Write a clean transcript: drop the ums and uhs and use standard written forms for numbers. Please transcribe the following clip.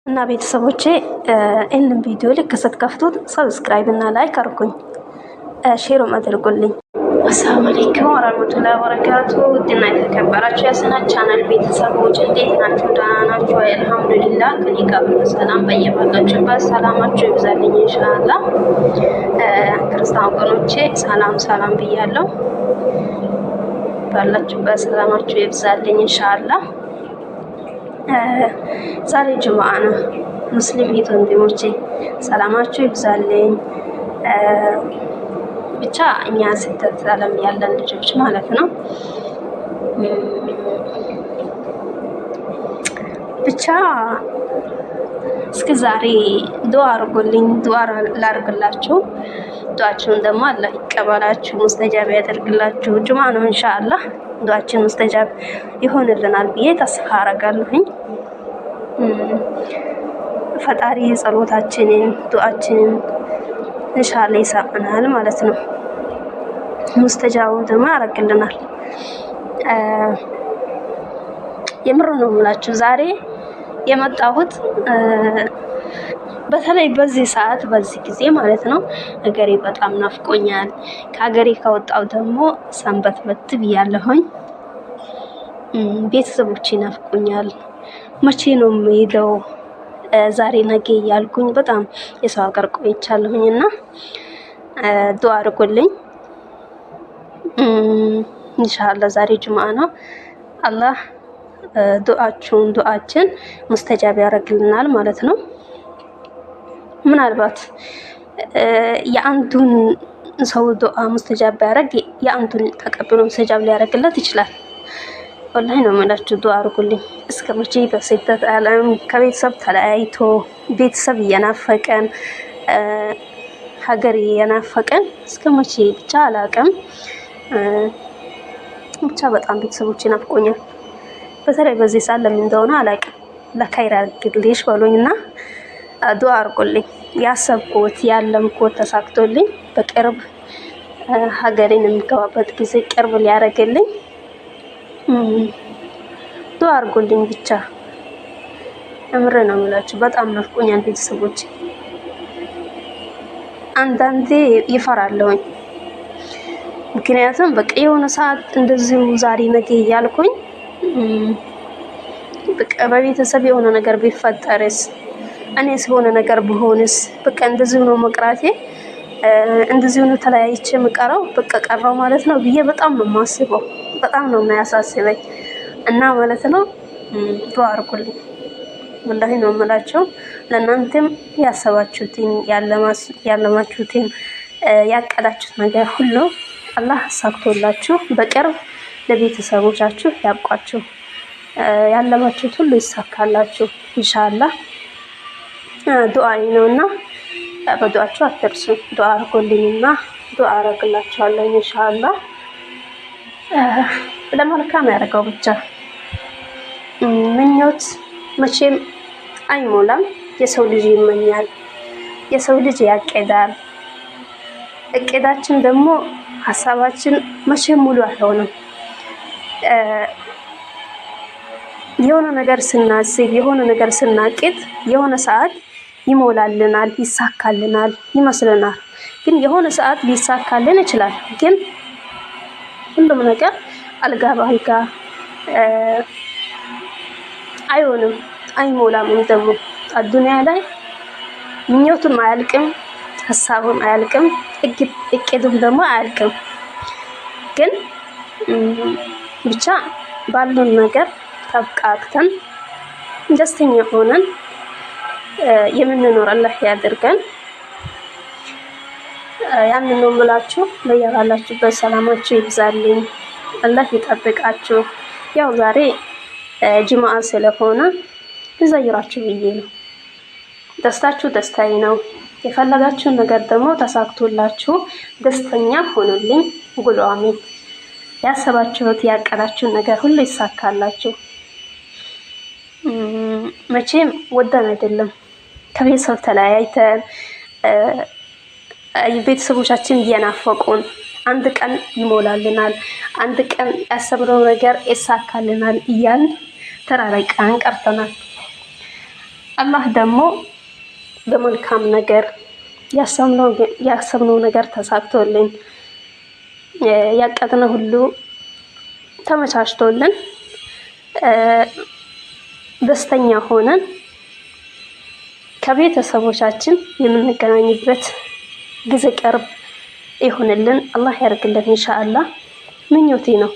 እና ቤተሰቦቼ ይህንን ቪዲዮ ልክ ስትከፍቱት subscribe እና like አድርጉኝ፣ share ም አድርጉልኝ። السلام عليكم ورحمة الله وبركاته። ውድና የተከበራችሁ የስነ ቻናል ቤተሰቦች እንዴት ናችሁ? ደህና ናችሁ? الحمد لله ከኔ ጋር ሁሉ ሰላም። በየባላችሁበት ሰላማችሁ ይብዛልኝ إن شاء الله። ክርስቲያን ወገኖቼ ሰላም ሰላም ብያለሁ። ባላችሁበት ሰላማችሁ ይብዛልኝ إن شاء الله። ዛሬ ጁምአ ነው። ሙስሊም እህት ወንድሞቼ ሰላማችሁ ይብዛልኝ። ብቻ እኛ ስደት ዓለም ያለን ልጆች ማለት ነው። ብቻ እስከ ዛሬ ዱአ አድርጉልኝ፣ ዱአ ላድርግላችሁ። ዱአችሁን ደግሞ አላህ ይቀበላችሁ፣ ሙስተጃብ ያደርግላችሁ። ጁምአ ነው ኢንሻአላህ ዱአችን ሙስተጃብ ይሆንልናል ብዬ ተስፋ አረጋለሁኝ። ፈጣሪ ጸሎታችንን ዱአችንን ኢንሻአላህ ይሰማናል ማለት ነው። ሙስተጃቡ ደግሞ ያደርግልናል። የምር ነው የምላችሁ ዛሬ የመጣሁት በተለይ በዚህ ሰዓት በዚህ ጊዜ ማለት ነው ሀገሬ በጣም ናፍቆኛል። ከሀገሬ ከወጣው ደግሞ ሰንበት በት ብያለሁኝ። ቤተሰቦቼ ናፍቆኛል። መቼ ነው የምሄደው? ዛሬ ነገ እያልኩኝ በጣም የሰው ሀገር ቆይቻለሁኝ እና ዱአ አድርጉልኝ። ኢንሻአላህ ዛሬ ጁምአ ነው። አላህ ዱአችሁን ዱአችን ሙስተጃብ ያደርግልናል ማለት ነው። ምናልባት የአንዱን ሰው ዱአ ሙስተጃብ ቢያደርግ የአንዱን ተቀብሎ ሙስተጃብ ሊያደርግለት ይችላል። ወላሂ ነው የምላችሁ፣ ዱአ አድርጉልኝ። እስከ መቼ በስደት ዓለም ከቤተሰብ ተለያይቶ ቤተሰብ እየናፈቀን ሀገር እየናፈቀን እስከ መቼ ብቻ አላውቅም። ብቻ በጣም ቤተሰቦች ናፍቆኛል። በተለይ በዚህ ሰዓት ለምን እንደሆነ አላውቅም። ለካይር አድርግልሽ በሉኝና ዱአ አድርጉልኝ። ያሰብኩት ያለምኩት ተሳክቶልኝ በቅርብ ሀገሬን የምገባበት ጊዜ ቅርብ ሊያደርግልኝ ዱአ አድርጉልኝ። ብቻ እምር ነው የምላችሁ። በጣም ናፍቆኛል ቤተሰቦች። አንዳንዴ ይፈራለሁኝ። ምክንያቱም በቃ የሆነ ሰዓት እንደዚሁ ዛሬ ነገ እያልኩኝ በቃ በቤተሰብ የሆነ ነገር ቢፈጠርስ፣ እኔስ የሆነ ነገር ብሆንስ፣ በቃ እንደዚሁ ነው መቅራቴ፣ እንደዚሁ ነው ተለያይቼ የምቀረው፣ በቃ ቀረው ማለት ነው ብዬ በጣም ነው የማስበው። በጣም ነው የሚያሳስበኝ እና ማለት ነው ዱአ አድርጉልኝ። ወላሂ ነው የምላቸው። ለእናንተም ያሰባችሁትን ያለማችሁትን ያቀዳችሁት ነገር ሁሉ አላህ አሳክቶላችሁ በቅርብ ለቤተሰቦቻችሁ ያብቋችሁ። ያለማችሁት ሁሉ ይሳካላችሁ ኢንሻአላህ። ዱአዬ ነውና በዱአችሁ አትርሱ። ዱአ አድርጉልኝና ዱአ አደርግላችኋለሁ ኢንሻአላህ። ለመልካም ያደርገው ብቻ። ምኞት መቼም አይሞላም። የሰው ልጅ ይመኛል፣ የሰው ልጅ ያቅዳል። እቅዳችን ደግሞ ሀሳባችን መቼም ሙሉ አይሆንም። የሆነ ነገር ስናስብ የሆነ ነገር ስናቅድ የሆነ ሰዓት ይሞላልናል፣ ይሳካልናል ይመስልናል። ግን የሆነ ሰዓት ሊሳካልን ይችላል። ግን ሁሉም ነገር አልጋ በአልጋ አይሆንም፣ አይሞላም። ደግሞ አዱንያ ላይ ምኞቱም አያልቅም፣ ሀሳቡም አያልቅም፣ እቅዱም ደግሞ አያልቅም። ግን ብቻ ባሉን ነገር ተብቃቅተን ደስተኛ ሆነን የምንኖር አላህ ያድርገን። ያንን ነው የምላችሁ። በያላችሁበት ሰላማችሁ ይብዛልኝ፣ አላህ ይጠብቃችሁ። ያው ዛሬ ጅማአ ስለሆነ ልዘይራችሁ ብዬ ነው። ደስታችሁ ደስታዬ ነው። የፈለጋችሁን ነገር ደግሞ ተሳክቶላችሁ ደስተኛ ሆኑልኝ። ጉሎ አሚን። ያሰባችሁት ያቀዳችሁን ነገር ሁሉ ይሳካላችሁ። መቼም ወደን አይደለም ከቤተሰብ ተለያይተን ቤተሰቦቻችን እየናፈቁን አንድ ቀን ይሞላልናል፣ አንድ ቀን ያሰብነው ነገር ይሳካልናል እያልን ተራርቀን ቀርተናል። አላህ ደግሞ በመልካም ነገር ያሰብነው ነገር ተሳክቶልን ያቀድነው ሁሉ ተመቻችቶልን ደስተኛ ሆነን ከቤተሰቦቻችን የምንገናኝበት ጊዜ ቅርብ ይሁንልን። አላህ ያደርግልን ኢንሻአላህ፣ ምኞቴ ነው።